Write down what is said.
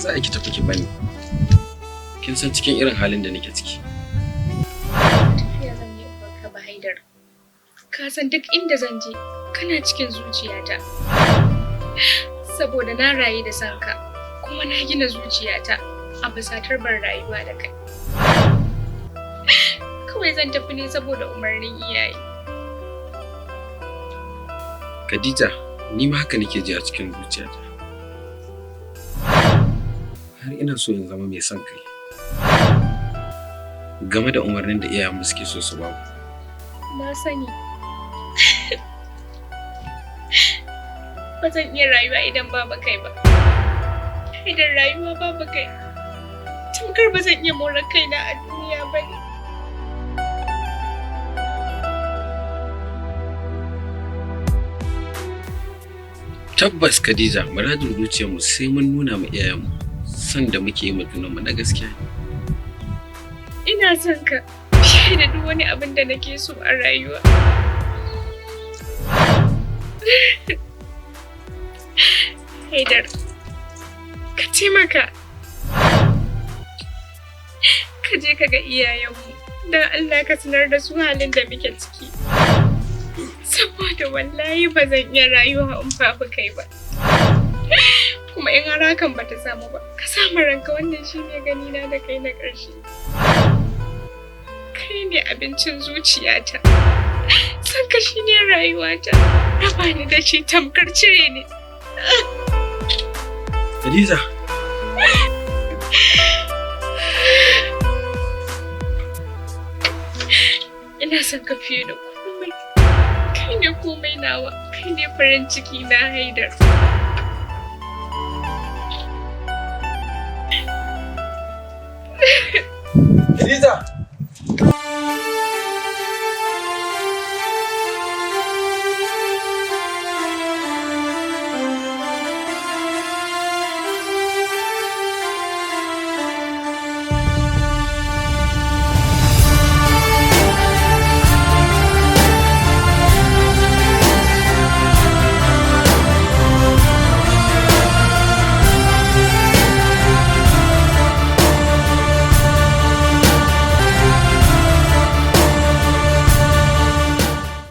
za a ki tafi ki bani? Kin san cikin irin halin da nake ciki. Tafiya zan yi in barka ba, Haidar. Ka san duk inda zan je kana cikin zuciyata. Saboda na rayu da sanka kuma na gina zuciyata a bisa turbar rayuwa da kai. Kawai zan tafi ne saboda umarnin iyaye. Khadija, ni ma haka nake ji a cikin zuciyata. Har ina so in zama mai son kai game da umarnin da iyayenmu suke so su bamu. Na sani. Ba zan iya rayuwa idan babu kai ba. Idan rayuwa babu kai, tamkar ba zan iya morar kaina a duniya ba ne. Tabbas Khadija, muradin zuciyarmu sai mun nuna ma iyayenmu son da muke yi ma junanmu na gaskiya ne. Ina son ka fiye da duk wani abin da nake so a rayuwa. Haidar, ka taimaka. Ka je ka ga iyayenmu, don Allah ka sanar da su halin da muke ciki. Saboda wallahi ba zan iya rayuwa in babu kai ba. Kuma in har hakan ba ta samu ba, ka samu ranka wannan shine ganina da kai na ƙarshe. Kai ne abincin zuciyata. Son ka shine rayuwata. Raba ni da shi tamkar cire ni. Khadija. Ina son ka fiye da komai. Kai ne komai nawa. Kai ne farin ciki na, Haidar. Khadija.